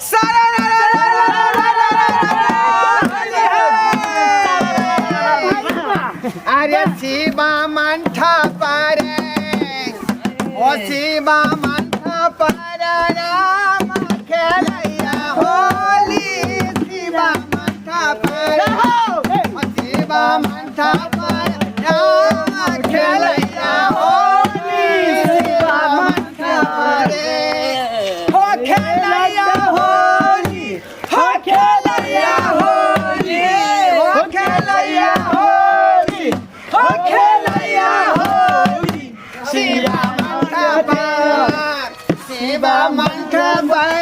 सारा रा रा रा रा रा रा रा रा रा। अरे शिवा मंठा पारे ओ शिवा मंठा पारे राम खेलैया होली शिवा मंठा पारे ओ शिवा मंठा पारे राम खेलैया होली शिवा मंठा पारे हो खेलैया होली हो खेलैया होली हो खेलैया होली हो खेलैया होली शिवा मंठा पर शिवा मंठा पर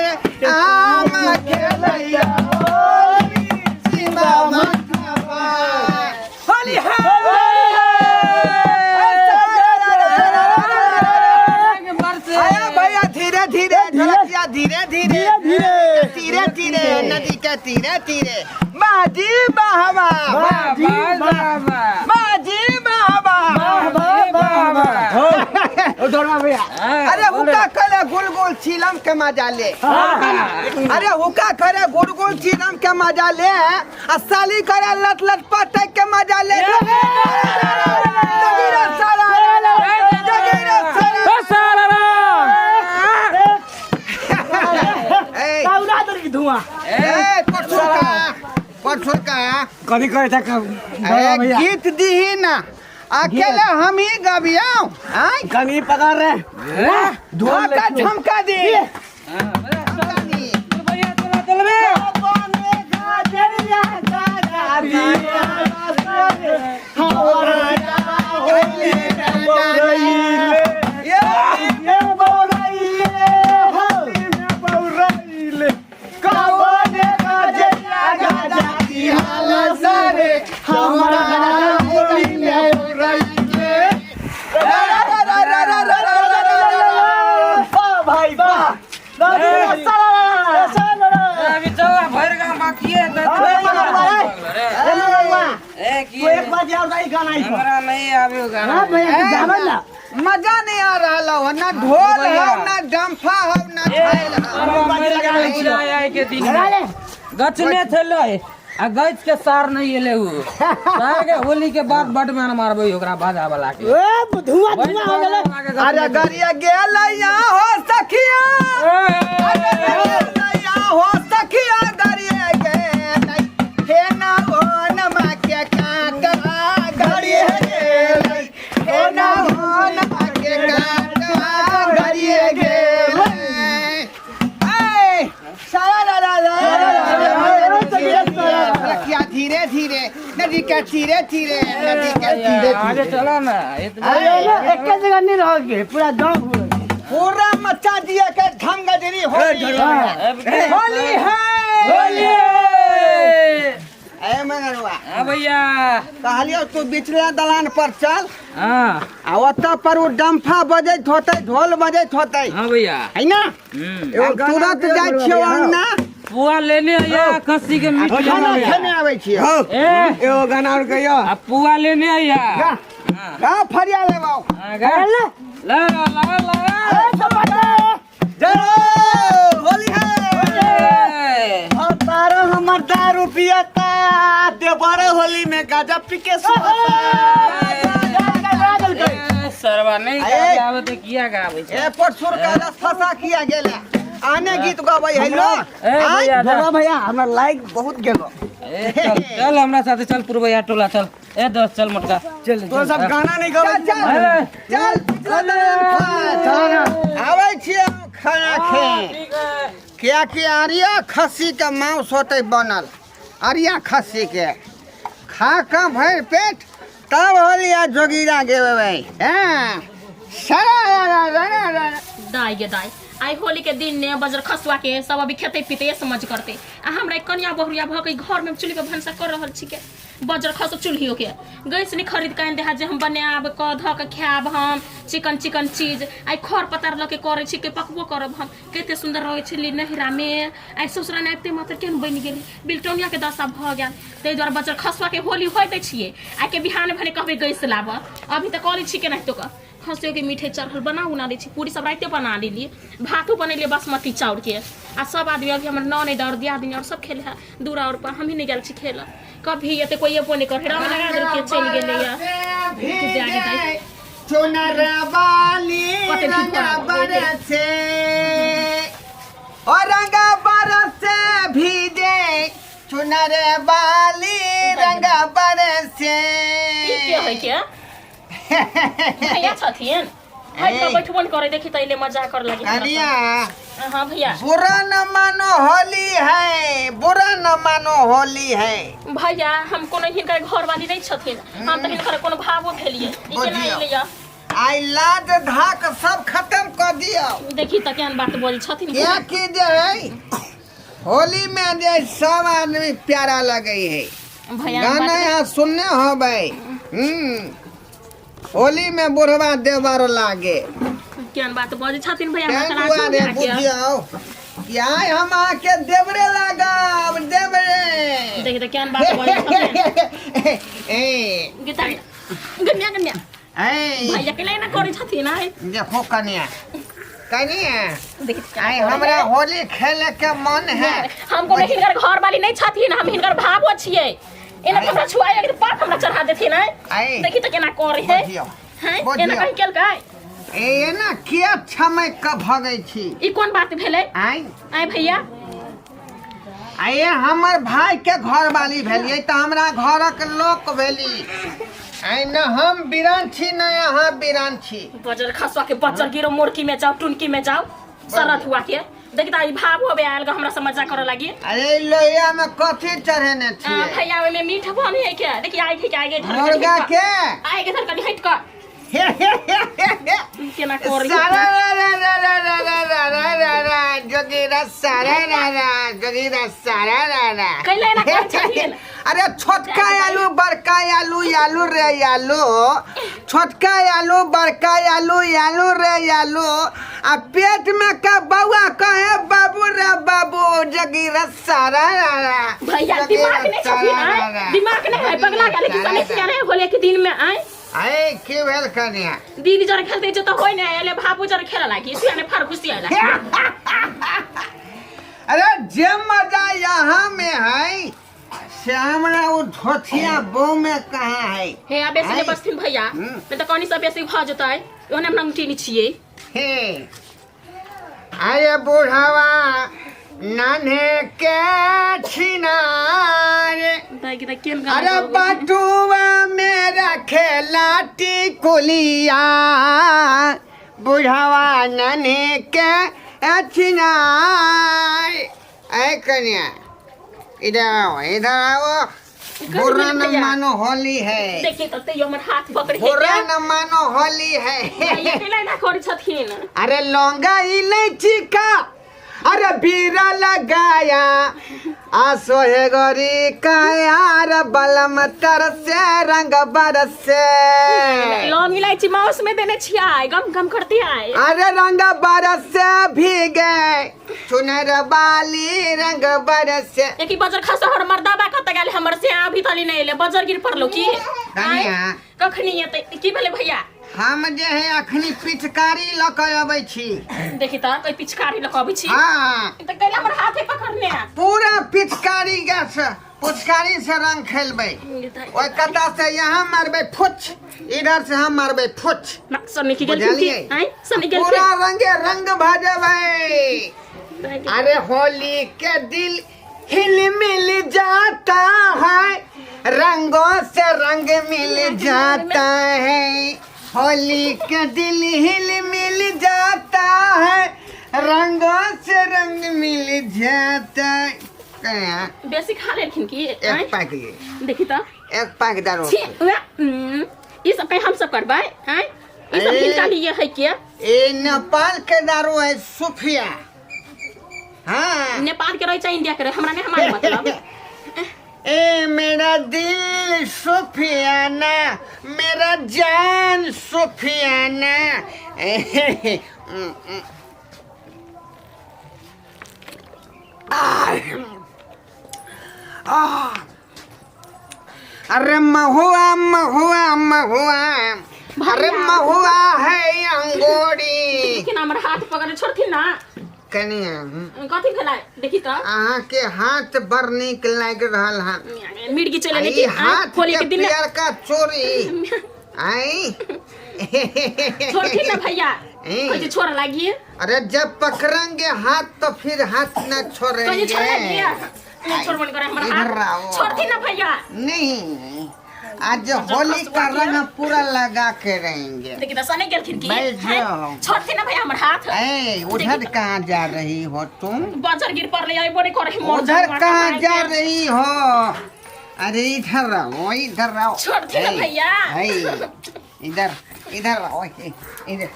आम खेलैया होली शिवा मंठा पर होली है। आया भैया धीरे धीरे ढोलकिया धीरे धीरे धीरे धीरे नदी के तीरे तीरे बाजी बाहवा बाजी बाहवा। अरे हुक्का करे गुल गुल छीलम के मजा ले। अरे हुक्का करे गुल गुल छीलम के मजा ले आ साली करे लट लट पटक के मजा ले। जगीरा सारा जगीरा सारा। ए उड़ा दर की धुआं। ए परसुर का परसुर का कभी कहे था ए, गीत दीही ना अकेले हम ही गबियाओ आय कमी पकड़ रहे धोखा झमका दी झमका दी। भाई वाह। अभी चल भर गाँव बाकी है। एक बार और गाना हमरा नहीं आवे गाना। मजा नहीं आ रहा हो ना ढोल हो ना डम्फा हो ना छैल हो। के दिन गचने छलै आ गच के सार नहीं एले उ सार के होली के बाद बड में मारबै ओकरा बाजा वाला के। धुआं धुआं हो गेलै। अरे गरिया गेलैया हो सखिया, अरे गेलैया हो सखिया, गरिया गेलै हे ना हो नमा के काटवा, गरिया गेलै हे ना हो नमा के काटवा, गरिया गेलै। ए सारा रा रा रा रा रा रखिया धीरे धीरे नदी के तीरे तीरे नदी के तीरे आगे तीरे। चला ना। एक जगह नहीं रहोगे, पूरा गांव घूमोगे। पूरा मचा दिया के धम गजरी होली होली है। होली। ए मंगलवा। हाँ भैया। कहलियो तू बिचला दलान पर चल। हाँ। आ ओतऽ पर ओ डम्फा बजैत होतै ढोल बजैत होतै। हाँ भैया। है ना? हम्म। हम तुरंत जाइ छियौ अंगना। पुआ लेने आया खस्सी के मीट खाना लेने आया। खेने आबै छियौ। ए एगो गाना और कहियो। आ पुआ लेने आया। गा फरिया लेबौ। हाँ, गा। ला ला ला ला। जय हो, होली है। ए, और तारो हमर दारू पियता देवर होली में गाजा पी के सुता। ए, सरवा नहीं ए। गावे आवे तो किया गावे छै? ए पर सुर का रस फसा किया गेला आने गीत गबै है लो। ए भैया जा। भैया भैया हमरा लाइक बहुत गेलो। ए, चल चल हमरा साथे चल पुरवैया टोला चल। ए दोस्त चल मोटका चल तो सब गाना नहीं गावे। चल चल चल पिछला दलान पर आबै छियै हम खाना खे। ठीक है। किया कि अरिया खस्सी के मांस होतै बनल अरिया खस्सी के खा कऽ भरि पेट तब होलिया जोगीरा गेबै। हैं सरा दाई गे दाई, आइ होली के दिन ने बजर खसुआ के सब अभी खेते पीते समझ करते आ हमरा कनिया बहुरिया भऽ के घर में चुल्ही पर भनसा कर रहल छिके। बजर खसो चूल्हियो के गैस नहीं खरीद के आनि देहा जे हम बनायब कऽ धऽ के खायब हम चिकन चिकन चीज आइ खर पतार लऽ के करै छी के पकबो करब हम। कते सुन्दर रहै छली नहिरा में, आइ ससुरा ने आबिते मात्र केहन बनि गेली, बिलटौनिया के दशा भऽ गेल। ताहि दुआरे बजर खसुआ के होली होय दै छियै, आइ के बिहान भने कहबै गैस लाबऽ। अभी तऽ कऽ लै छी केनाहितो कऽ। खसियो के मीठे चढ़ल बना उना लै छी, पूरी सब राइते बना लेलियै, भातो बनेलियै बासमती चाउर के। आ सब आदमी अभी हमर ननैद और दियादिनी और सब खेले है दूरा और पर, हमही नहि गेल छी खेलऽ। कभी एते कोई एबो नहि करे, रंग लगा देलकै चलि गेलैया। चुनर वाली कते रंग भीतर बरसे ओ रंग बरसे भीजे चुनर वाली रंग बरसे। ई के होइ के भैया छथिन? हट कऽ बैठबो नहि करै, देखी तऽ एले मजा कर लगी हमरा कनिया संग। हाँ भैया। बुरा न मानो होली है, बुरा न मानो होली है। भैया हम कोनो हिनकर घरवाली नहि छथिन, हम तऽ हिनकर कोनो भावो भेलियै, ई केना बुझियौ। एलै या? आई लाज धाक सब खत्म कर दियौ। देखी तऽ केहन बात बोल छथिन। क्या की जे है होली में जे सब आदमी प्यारा लगे है। भैया गाना यहाँ सुनने हो भाई। होली में बुढ़वा देवर लागे। केहन बात बजै छथिन भैया, तें हमरा तऽ दुआरे राखू ने। बुझियौ कि आइ हम अहाँके देवरे लागब, देवरे। देखी तऽ केहन बात बजै छथिन। ए गीता गन्या गन्या ए भैया के एना करै छथिन आइ? देखो कनिया, कनिया देखी तऽ केना आइ करै हमरा है। होली खेले के मन है। हम कोनो हिनकर घर वाली नहि छथिन, हम हिनकर भावो छियै। एना तऽ हमरा छुआए लगे तऽ पाप हमरा चढ़ा देथिन आइ। आइ। देखी तऽ केना करै है। बुझियौ। हैं, बुझियौ। एना कहीं केलकै? ए एना किया छमक के भगै छी? ई कोन बात भेलै? आइ आइ भैया आइ हमर भाई के घर वाली भेलियै तऽ हमरा घरक लोक भेली। आइ न हम बिरान छी न अहाँ बिरान छी। बजर खसुआ के बच्चर गिरो, मोरकी में जाओ, टुनकी में जाओ, सरत हुआ के। देखी तऽ ई भाव होबे आयल ग हमरा से मजा करऽ लागी। अरे लोहिया में कथी चढ़ेने छियै? भैया ओहिमे मीठ बने है के? देखी आइ के आइ धर मुर्गा के आइ के धर कनी हटि कऽ केना करै सारा रा रा रा रा रा रा रा रा रा रा जोगीरा सारा रा रा जोगीरा सारा रा रा। कैला एना करै छथिन? अरे छोटका आलू बड़का आलू आलू रे आलू, छोटका आलू बड़का आलू आलू रे आलू, आ पेट में का बउआ कहे बाबू रे बाबू जगीरा सारा रा रा। भैया दिमाग नहीं छथिन आय? दिमाग नहीं है, पगला गेल कि समझ नहीं रहे होले के दिन में आय? आय की भेल कनिया? दीदी जरे खेलते जो तो होय नहीं आले, भाबू जरे खेला लागी सुया ने फार खुशी आला। अरे जे मजा यहाँ में है से हमरा वो धोतिया बो में कहाँ है? हे आ बेसी आय। ने बसथिन भैया, नहीं तो कनी सब बेसी भ जतै, ओने हम नंगटी नहीं छियै। हे अरे बुढ़ावा नान्हे के छिनार, दाइ के केन गाना अरे गाबै है? बटुआ में रखे लाटी कुलिया, बुढ़ावा नान्हे के छिनार। ऐ कन्या इधर आओ, इधर आओ, बुरा न भैया? मानो होली है। देखी तऽ तैयो हमर हाथ पकड़े बुरा न मानो होली है। भैया के लाइन करै छथिन। अरे लौंगा इलायची का अरे बीरा लगाया, आसो है गोरी का यार बलम तरसे रंग बरसे। लौंग इलायची माउस में देने छियै, गम गम करती आय। अरे रंग बरसे भीगे चुनर बाली रंग बरसे। एक बजर खसो हर मर्दाबा कत गेल हमर से अभी तली नहीं एले, बजर गिर पड़लो की? कनिया। कखनी एतै? की भेलै भैया? हम जे है अखनी पिचकारी लऽ कऽ अबै छी। देखी तऽ कोई पिचकारी लऽ कऽ अबै छी? हाँ। तऽ कैला हमर हाथे पकड़ने आ? पूरा पिचकारी गैस पिचकारी से रंग खेलबै। ओहि कता से यहाँ मारबै फुच, इधर से हम मारबै फुच। ना सनी की गेलखिन की? बुझलियै? आँय सनी गेलखिन? पूरा रंगे रंग भऽ जेबै। अरे होली के दिल हिल मिल जाता है, रंगों से रंग मिल जाता है। होली के दिल हिल मिल जाता है, रंगों से रंग मिल जाता है। कहाँ? बेसी खा लेलखिन की? एक आँय? पैक ये। देखी तऽ। एक पैक दारू। छी, उएह, ई सब कहीं हम सब करबै? आँय? ई सब ए। हिनका लिए है के? ए नेपाल के दारू है सुफिया। हाँ। नेपाल के रहे चाहे इंडिया के रहे, हमरा नहीं हमारे मतलब। ए मेरा दिल सुफियाना, मेरा जान सुफियाना। अरे महुआ महुआ महुआ, अरे महुआ है अंगोरी। देखिन हमर हाथ पकड़ छोड़थिन ना। कनिया, कथी भेलै देखी त। अहाँ के हाथ बड़ नीक लागि रहल हन। मिर्गी चले ई लेकिन हाथ होली के के दिन पियरका चोरी आई। छोड़थिन ना भैया। ए। कहै छै छोड़ लागी। अरे जब पकड़ेंगे हाथ तो फिर हाथ न कहै छै छोड़ेंगे। छोड़ लागी, नहीं छोड़बन करे हमर इधर हाथ। आओ। छोड़थिन ना भैया। नहीं, आज होली का रंग पूरा लगा के रहेंगे। देखी त सने गेलखिन की बैठ हैं? जाओ। छोड़थिन ना भैया हमर हाथ। ए उधर कहाँ जा रही हो तुम? बजर गिर पड़ले अइबो नहीं करे मोर। उधर कहाँ जा रही हो? अरे इधर आओ, इधर आओ। छोड़थिन ना ए, भैया। ए, इधर इधर आओ, ए, इधर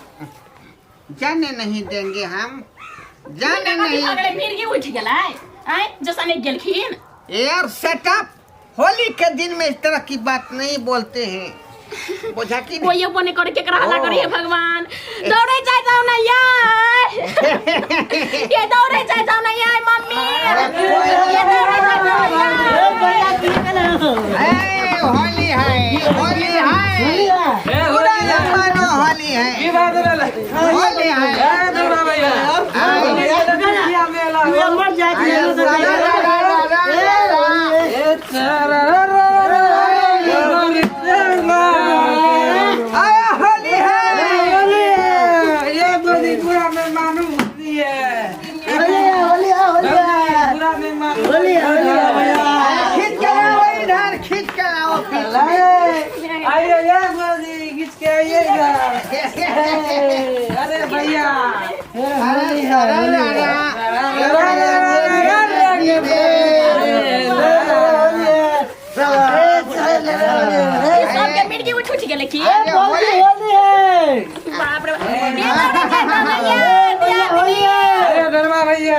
जाने नहीं देंगे हम, जाने कथी नहीं। भऽ गेलै? मिर्गी उठि गेलै आँय जसने गेलखिन। यार सेटअप, होली के दिन में इस तरह की बात नहीं बोलते हैं, बुझा कि नहीं? कोई बने करे केकरा हल्ला करे। हे भगवान, दौड़े जाय जाओ ना यार, ये दौड़े जाय जाओ ना यार मम्मी, ये दौड़े जाय जाओ ना यार। ए, होली है, होली है, पूरा जमाना होली है। की बात भेलै? होली है। ए दुर्गा भैया। मर जाए। रा, रा, रा, रा, रा, रा, रा। ए चरा रा रा रा रा। आया होली है। ये बड़ी पूरा में मानू होती है, पूरा में मानू। खींच के लाओ इधर, खींच के लाओ पीछे। आइए ये बड़ी खींच के आइएगा। अरे भैया। अरे रा, रा, रा, रा, रा, रा, रा, ई सबके मिर्गी उठ उठ गेलै की? अरे होली। बाप रे बाप, ये दौड़े जाय जाओ ना यार दियादनी। अरे धर्मा भैया,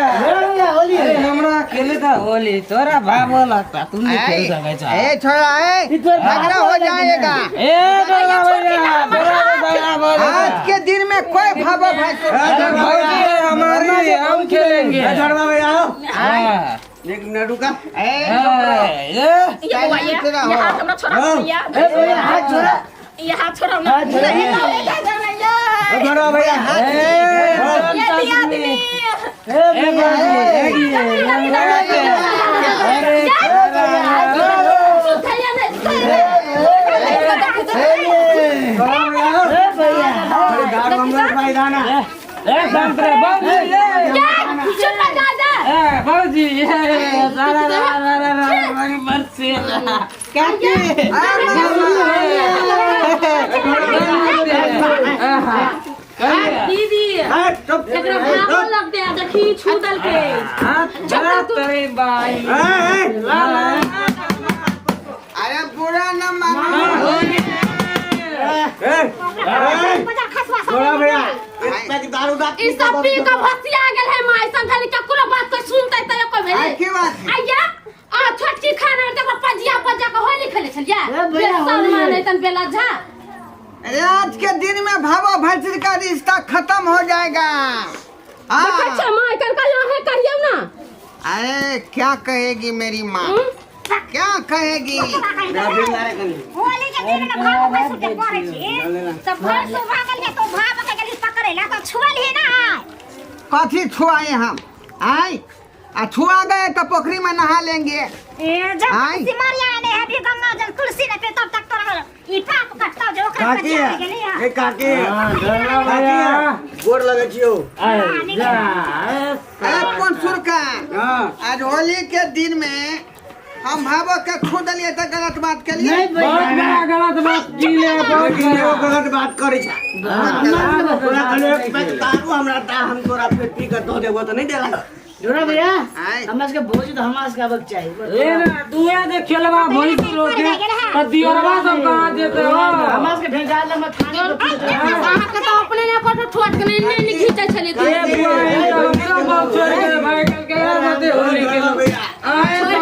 अरे हमरा खेले था होली, तोरा भावो लगता, तू नहीं खेल सकै छ। ए छोड़ा, ए झगड़ा हो जाएगा। ए धर्मा भैया, तोरा भैया बोले। आज के दिन में कोई भावा भाई अरे भौजी है हमारी, हम खेलेंगे। धर्मा भैया आओ। हाँ। एक मिनट रुका। ए ए, ये ये बौआ, ये ये हाथ हमरा छोड़ा भैया, ये हाथ छोड़ा ना। नहीं दौड़े जाय जाओ ना यार। धर्मा भैया। ए, ये दियादनी। ए भौजी, अरे ए संतरे भौजी, ए ए भौजी, ए सारा रा रा रा रा रंग बरसे। काकी। दीदी, एकरा भागो लगते आ, देखी छू देलकै। हाथ तेरे भाई। अरे बुरा न मानो। थोड़ा भैया एक पैक दारू दा। ई सब पी के भसिया गेल है माय संघाली, केकरो बात कोई सुनतै त एको भेलै। आ, की बात है? आया आ छोटकी खाना में तकर पजिया पजिया के होली खेले छलिया, बेसन माने तन बेला झा। अरे आज के दिन में भावा भैंस का रिश्ता खत्म हो जाएगा। हाँ। देखै छै माय कल कल अहे कहियौ ना। अरे क्या कहेगी मेरी माँ, क्या कहेगी? होली के दिन में भागो भैंसुर के पड़ै छी तऽ भैंसुर भागल है तो भाग के गेली पकड़े ला तऽ छुअल ही ना। कथी छुआए हम? आय आ छुआ गए तो पोखरी में नहा लेंगे। ए जब आय। सिमरिया ने है भी गंगा जल तुलसी ने पे तब तक तोरा ई पाप कटतौ जे ओकरा काकी पजिया गेली है। ए काकी, भैया। गोर लगे छियो। अरे जा। ए कौन सुरका? हाँ। आज होली के दिन में हम भावो के छू दिलिए तो गलत बात के लिए। बहुत बड़ा गलत बात की ले, बहुत लेकिन बड़ा। एगो गलत बात करै छै। तोरा कहलियो एक पैक दारू हमरा दा, हम तोरा फेर पी के दऽ देबो तऽ नहि देलक। जोड़ा भैया, आय। हमरा सबके भोज तऽ हमरा सबके आबक चाही। ए ना दुए जे खेलबा भैंस रोके त दियरबा सब कहाँ जेते हो? हमरा सबके भेजा ले, हमरा थाने पर। अहाँके तऽ अपने ने कटो ठोट के नहीं नहीं घीचै छलियै। ए बुआ, ई तऽ हमरो बाप छोड़ के भागल के मते होली खेलब। आए सब।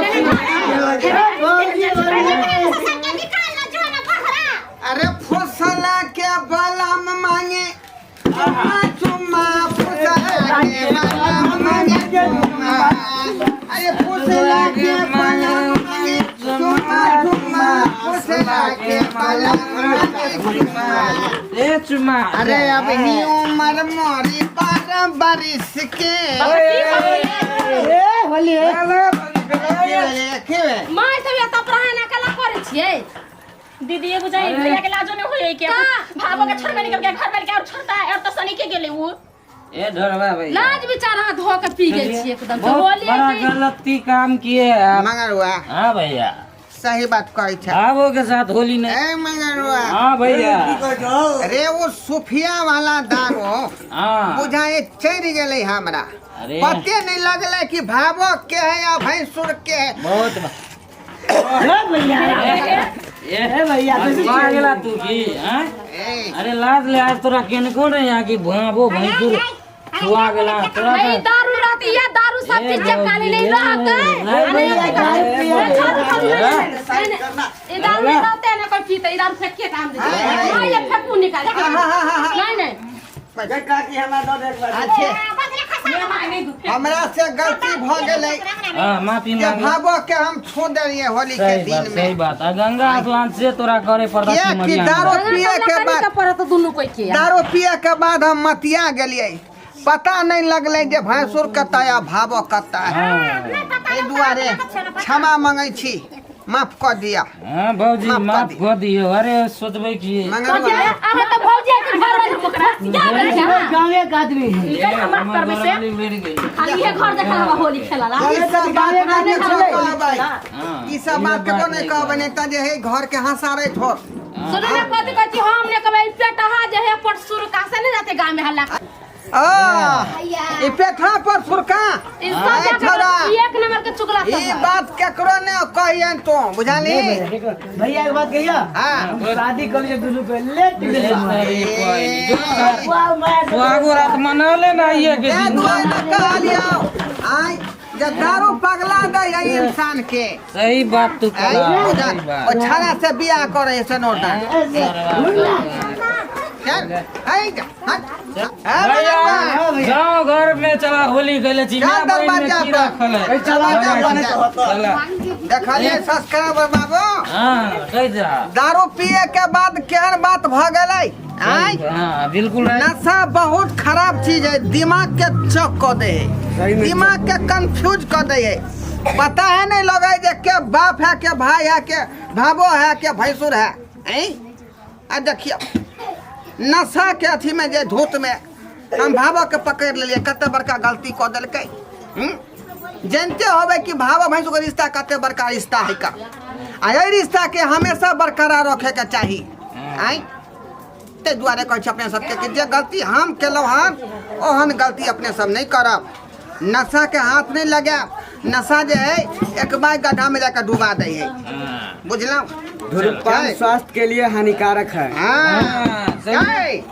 अरे फुसला के पलंग मांगे चुमा चुमा, फुसला के पलंग मांगे चुमा। ए चुमा। अरे अब ही उम्र मोरी 12 बरिस के। ए होली है। खेवे। माय सब एतऽ पर अहाँ एना केला करै छियै? दीदी एगो जाई भैया के लाजो नहीं होई के भाबो के छोड़ में निकल के घर में के और छोड़ता है और तो सनी के गेले वो। ए ढोरबा भैया, लाज विचार अहाँ धो के पी गेल छियै एकदम। बहुत बोलिए बड़ा कि गलती काम किए आप। मंगरुआ। हाँ भैया। सही बात कहै छै। भावो के साथ होली नहीं। ए मंगरुआ। हाँ भैया। अरे वो सुफिया वाला दारू हाँ बुझाए चढ़ गेलै हमरा। अरे। पते नहीं लगलै कि भावो के है या भैंसुर के है। बहुत ए भैया, ए भैया, आ गेला तू की हाँ? ए अरे लाज ले आज तोरा केनको नहीं यहाँ की भावो भैंसुर छुआ गेला तोरा। नहीं दारू रहती या दारू सब चीज जब काली नहीं रहते। नहीं भैया, ई दारू नहीं रहते ना कोई पीते, ई दारू फेंक के काम दे। हां ये फेंकू निकाल। नहीं नहीं। काकी हमरा दऽ दे एक बार। अच्छे हमरा से गलती भ गेलै। हाँ माफी जे मांग। भावो के हम छू देलियै होली के सही बात दिन सही में। बात। आ गंगा स्नान से तोरा करे पड़ता। किया कि दारू पिए के बाद पड़त दुनू कोई के। दारू पिए के बाद हम मतिया गेलियै, पता नहीं लगलै जे भैंसुर कतऽ आ भावो कतऽ है। एहि दुआरे क्षमा मंगै छी, माफ कऽ दिअ। हाँ भौजी माफ कऽ माफ कऽ दियौ। अरे सोचबै की मंगरुआ। अरे तो भौजी के घर में ओकरा क्या करै छै? गाँवे के आदमी है। निकल हमरा हमर करबै से। घरवाली मरि गेल। खाली ये घर देखल हवा होली खेलला। ई सब बात नहि किछो कहबै। हाँ, ई सब बात ककरो नहि कहबै, नहि तऽ जे है घर के हँसारैत हो। सुनू ने कथी कहै छी, हम ने कहबै पेटहा जे है पर सुरका से नहीं जाते गाँव में हल्ला। आ ई पेठा पर सुरका। ई सब ए, जाके छोड़ा। एक नंबर के चुगला सब ई है। बात केकरो ने कहियन तू, बुझाली? भैया एक बात कहिया। हाँ। हम शादी कर लिए दुनू को लेट गेलै। अरे कोई नहीं। वाह मैं सुहागो रात मना लेना ये के ए दिन। दुआरे ने कहलियौ आइ जे दारू पगला दै है इंसान के। सही बात तू आइ कहला, बुझा सही बात। ओ छाड़ा से बियाह करे से नोटा। चल हई जा हट। ए, भैया, मंगरुआ। गाँव घर में चला होली खेले छी। चल माय बहिन में दरवाजा की पर। रखल है? दरवाजा पर जा। चला। देखलियै सब्सक्राइबर बाबू। हाँ कहि जा। दारू पिए के बाद केहन बात भ गेलै आइ। हाँ बिल्कुल है। नशा बहुत खराब चीज है, दिमाग के चौक कऽ दे है, दिमाग के कंफ्यूज कऽ दे है। पता है नहीं लगे जे के बाप है के भाई है के भाबो है के भैंसुर है। ऐं? आ देखियौ नशा के अथी में जे धूत में हम भाबो के पकड़ लेलियै, कते बड़का गलती कऽ देलकै। जानते होबै कि भाबो भैंसुर के रिश्ता कते बड़का रिश्ता है का, आ एहि रिश्ता के हमेशा बरकरार रखे के चाही। आँय ताहि दुआरे कहै छी अपने सबके कि जे गलती हम केलहुँ हन ओहन गलती अपने सब नहि करब। नशा के हाथ नहीं लगायब, नशा जे है एक बार गड्ढा में जाकर डुबा दै है, बुझलहुँ? धूम्रपान स्वास्थ्य के लिए हानिकारक है। हाँ हाँ, सही। जय।